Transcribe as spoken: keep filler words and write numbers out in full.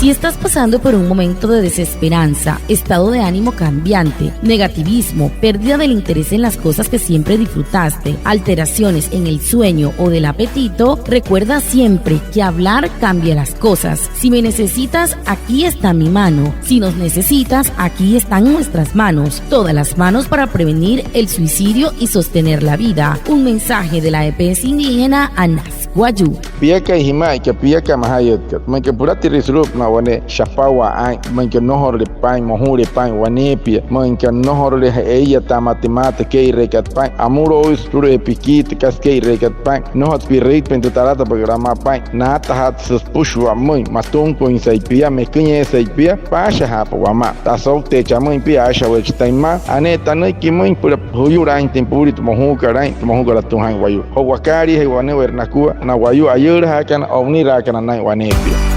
Si estás pasando por un momento de desesperanza, estado de ánimo cambiante, negativismo, pérdida del interés en las cosas que siempre disfrutaste, alteraciones en el sueño o del apetito, recuerda siempre que hablar cambia las cosas. Si me necesitas, aquí está mi mano. Si nos necesitas, aquí están nuestras manos. Todas las manos para prevenir el suicidio y sostener la vida. Un mensaje de la E P S indígena Anas Wayuu. Piakai jima'aikat, piakai majayütkat. Müinka pülatirüin sulu'upünaa wane shapawaa aa'in, müinka nnojorule paa'in, moju'ule paa'in waneepia, müinka nnojorule ee'iyataa mata, mata kee'ireekat paa'in, amülo'uisü sulu'ujee pikiitü kasa kee'ireekat paa'in, nnojotsü pi'rüitpain tü talatapü'ükat amaa paa'in, naatajatsü süpüshua pümüin, matunküinsai pia, meküinjeesai pia, paashajaapa wamaa. Tü asoukteechi amüin pia, aashaweechi taa'in mma, ane'e tanüiki pümüin süpüla juyulaainjatüin puulia tü mojuukat aa'in, tü mojuukat atüma jaa'in wayuu. Joo wakaaliijee wane'ewai nakua na wayuu ayüülajaakana, o'uniraakana naa'in waneepia.